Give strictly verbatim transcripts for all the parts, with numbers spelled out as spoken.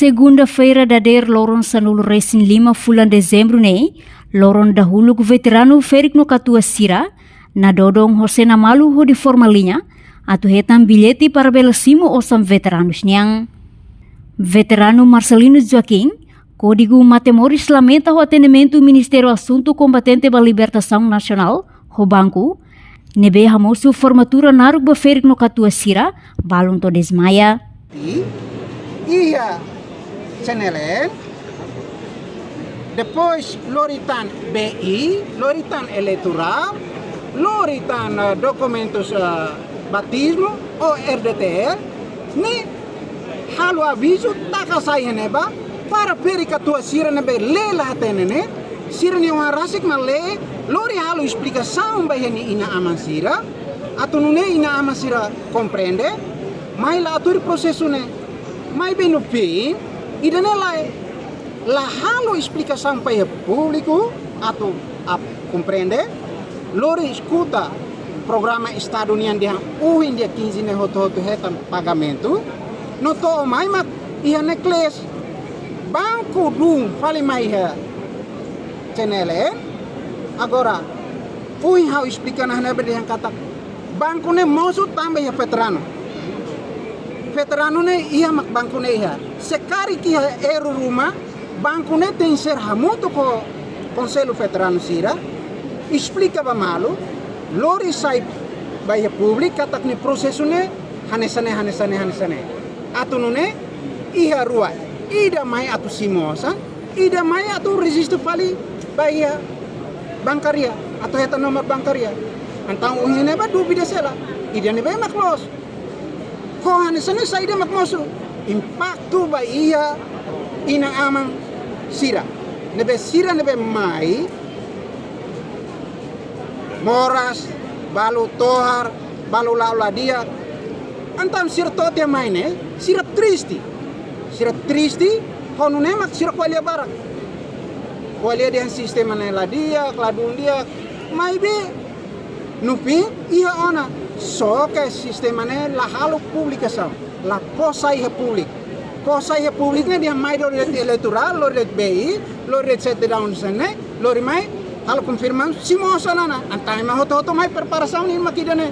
Segunda-feira dadeer loron sanulu-resin-lima fulan Dezembru ne'e, loron dahuluk veteranu ferik no katuas sira, nadodon ho sena malu hodi forma liña, atu hetan billete para bele simu osan veteranus nian. Veteranu Marcelino Joaquim, kódigu mate-moris, lamenta ho atendimentu Ministériu Asuntu Kombatente ba Libertasaun Nasionál, ho banku, ne'ebé hamosu formatura naruk ba ferik no katuas sira, balun to'o desmaia. I, iha C N L N, depois lori tan B I, lori tan eleitorál, lori tan, eh, dokumentus, eh, batizmu, ou R D T L, ne'e halo avizu taka sai iha ne'ebá, para ferik katuas sira ne'ebé lee la hatene ne'e, sira-nia oan rasik mak lee, lori halo esplikasaun ba iha nia inan-aman sira, atu nune'e inan-aman sira komprende, mai la tuir prosesu ne'e. Maibé no fim, ida-ne'e la, la halo esplikasaun ba iha públiku atu, ap-, komprende, lori eskuta programa Estadu nian dehan ohin dia quinze ne'e hotu-hotu hetan pagamentu, no to'o mai mak iha necklace. Banku dun fali mai iha C N L N. Agora, ohin ha'u esplika ona iha ne'ebé dehan katak banku ne'e mosu tanba iha veteranu. Veteranu ne'e iha mak banku ne'e iha. Se karik iha erru ruma, banku ne'e tenkesér hamutuk ho Konsellu Veteranu sira, esplika ba malu, lori sai ba iha públiku katak nia prosesu ne'e hanesan ne'e, hanesan ne'e, hanesan ne'e. Atu nune'e iha rua, ida mai atu simu osan, ida mai atu rejistu fali ba iha bankaria, atu hetan nomor bankaria. Entaun ohin ne'ebá dúvida sei la, ida ne'ebé mak loos. Ko hanesan ne'e saida mak mosu? Impaktu ba iha inan-aman sira. Ne'ebé sira ne'ebé mai moras, balu tohar, balu la'o la di'ak. Entaun sira to'o tiha mai ne'e, sira triste. Sira triste, ho nune'e mak sira ko'alia barak. Ko'alia dehan sistema ne'e la di'ak, la dún di'ak. Maibé, no fim, iha ona, só ke sistema ne'e la halo publikasaun, la fó sai iha públiku. Fó sai iha públiku ne'e dehan mai lori de'it eleitorál, lori de'it B I, lori de'it sertidaun sira-ne'e, lori mai, halo konfirmasaun, simu osan ona. Entaun ema hotu-hotu mai preparasaun ne'e mak ida-ne'e.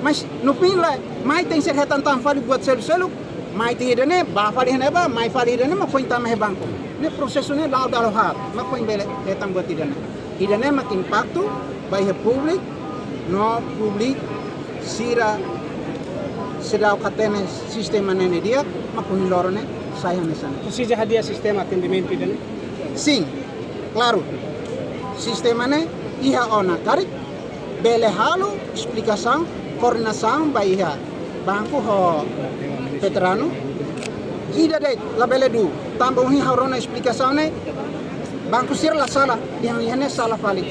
Mas no fim lae, mai tenkesér hetan tan fali buat seluk-seluk, mai tiha ida-ne'e, bá fali iha ne'ebá, mai fali ida-ne'e, mak foin tama iha banku. Ne'e prosesu ne'e la'o dala haat, mak foin bele hetan buat ida-ne'e. Ida-ne'e mak impaktu ba iha públiku, no públiku sira seidauk hatene sistema ne'e nia di'ak, mak ohin loron ne'e sai hanesan ne'e. Konsege hadi'a sistema atendimentu ida-ne'e? Sin, klaru. Sistema ne'e iha ona karik, bele halo esplikasaun, koordenasaun ba iha banku ho veteranu. Ida de'it labele dún, tanba ohin ha'u rona esplikasaun ne'e, banku sira la sala, dehan iha ne'e sala fali.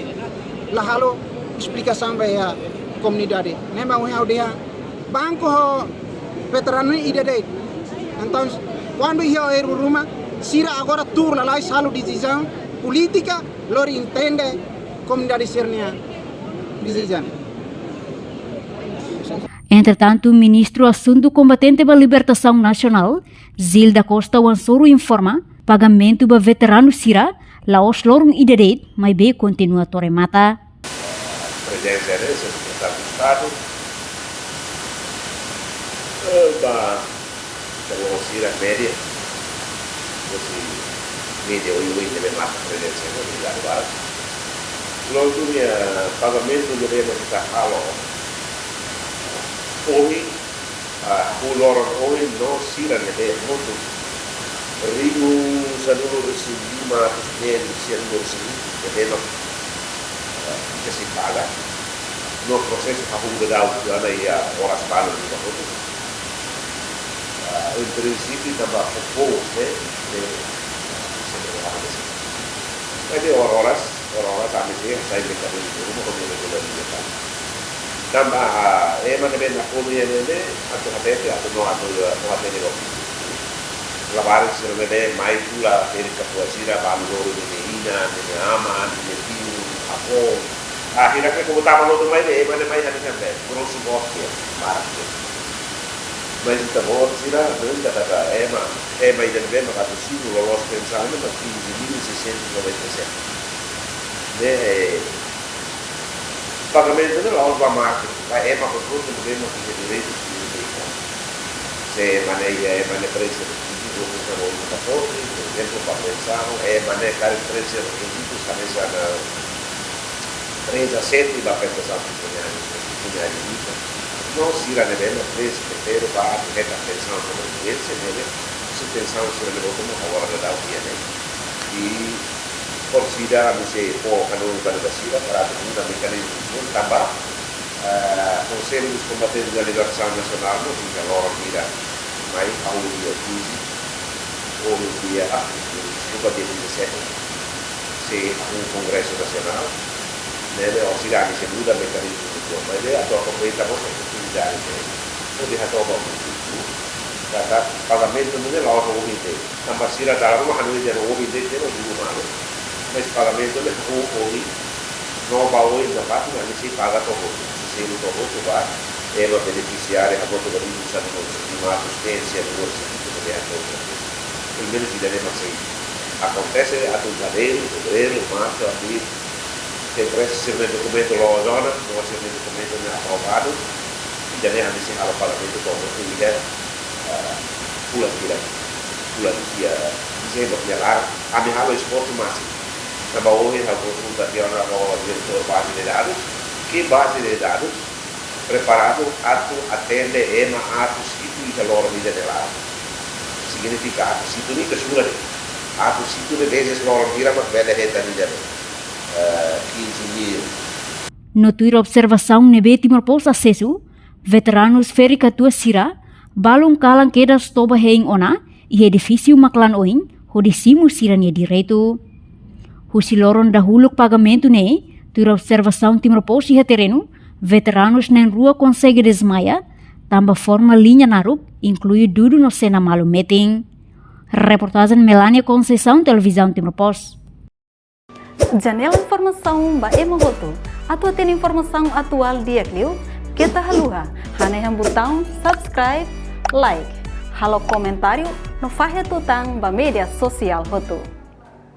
La halo esplikasaun ba iha komunidade. Ne'e mak ohin ha'u dehan, banku ho veteranu ida de'it. Entaun, kuandu iha erru ruma, sira agora tuur lalais halo desizaun polítika, lori entende komunidade sira-nia desizaun. Entretantu, Ministru Asuntu Kombatente ba Libertasaun Nasionál, Gil da Costa Wansoru informa, pagamentu ba veteranu sira la'ós loron ida de'it, maibé kontinua tuur remata. Prezensa ne'e, Sekretaru Estadu, eh, ba, ba sira média, husi média oioin ne'ebé marka prezensa ne'e, obrigadu barak. Loron ida-ne'e pagamentu ne'ebé ita halo ohin, ah, ho loron ohin no sira ne'ebé hamutuk rihun sanulu-resin-lima atus neen sianulu-resin-hitu ne'ebé no, ah, ita sei paga. No prosesu hahú daudaun tiha ona iha oras balu lima hotu. Ah, em princípio, tanba propose, né? Ne'e, ah, sei paga. Mas de oras, oras, ami sei hasai mekanismu ruma, hodi regula di'ak. Tanba, ah, ema ne'ebé nakonu iha ne'e, atu hatete, atu no, atu, atu hatene loos. Labarik sira ne'ebé mai fila ferik katuas sira, balu lori ninia inan, ninia aman, ninia tiu, avó. Ah, hirak ne'e komutama lotu mai ne'e, ema ne'e mai hanesan ne'e, grosso modo, barak. Mas ita-boot sira, no ita taka ema, ema ida ne'ebé mak atu simu loloos pensaun ne'e mak quinze mil seiscentos e noventa e sete. Ne'e, eh, pagamentu ne'e la'ós ba marketing, ba ema hotu-hotu ne'ebé mak iha direitu de identidade. Se ema ne'e, ema ne'e presiza de quinze mil, por ezemplu, ba pensaun, ema ne'e karik presiza de requisitus, hanesan, ah, três a sete ba pensaun funsionáriu, funsionáriu. No sira ne'ebé mak presiza primeiru ba atu hetan pensaun sobrevivência, ne'e, husi pensaun sira ne'ebé mak agora daudaun iha ne'e. I por sira, ami sei fó hanoin ba sira, para atu muda mekanizmu, tanba, ah, Konsellu dos Kombatentes da Libertasaun Nasionál, no iha loron hira mai, hahú dia quinze, ou dia, ah, deskulpa, dia dezassete, sei hahú Kongresu Nasionál, ne'ebé orsida ami sei muda mekanizmu, maibé atu aproveita mós oportunidade ne'e, hodi hato'o ba públiku katak pagamentu ne'e la'ós ohin de'it. Tanba sira dala ruma hanoin dehan ohin de'it, dehan ohin malu. Mas pagamentu ne'e hahú ohin, no ba oin nafatin ami sei paga to'o hotu. Sei selu to'o hotu ba ema benefisiáriu, hamutuk ba Dili, Santo Domingo, Matus, Tesi, Anua, Santo Domingo, Santo Domingo. Pelumenus ida-ne'e mak sei akontese atu janeiro, fevereiro, marsu, abríl. Tem pressa sira-nia dokumentu loos ona, no sira-nia dokumentu ne'e aprovadu. Ida-ne'e ami sei halo pagamentu to'o hotu iha, ah, fulan hira, fulan iha dezembru nia laran, ami halo esforsu másimu. Tanba ohin ha'u konsulta tiha ona ho diretór baze de dadus, ke baze de dadus preparadu atu atende ema atus hitu iha loron ida nia laran. Signifika atus hitu ne'e ita sura de'it. Atus hitu ne'e vezes loron hira mak bele hetan ida-ne'e, eh, quinze mil. No tuir observasaun ne'ebé Timor Post asesu, veteranus ferik-katuas sira balun kalan kedas toba hein ona iha edifísiu Maklan oin hodi simu sira-nia direitu. Husi loron dahuluk pagamentu ne'e, tuir observasaun Timor Post iha terrenu, veteranus na'in-rua konsege dezmaia, tanba forma liña naruk, inklui dudu no sena malu metin. Reportajen Melania Conceição, Televizaun Timor Post. Janela informasaun ba ema hotu. Atu hatene informasaun atuál di'ak liu, keta haluha hanehan butaun subscribe, like, halo komentáriu no fahe tutan ba média sosiál hotu.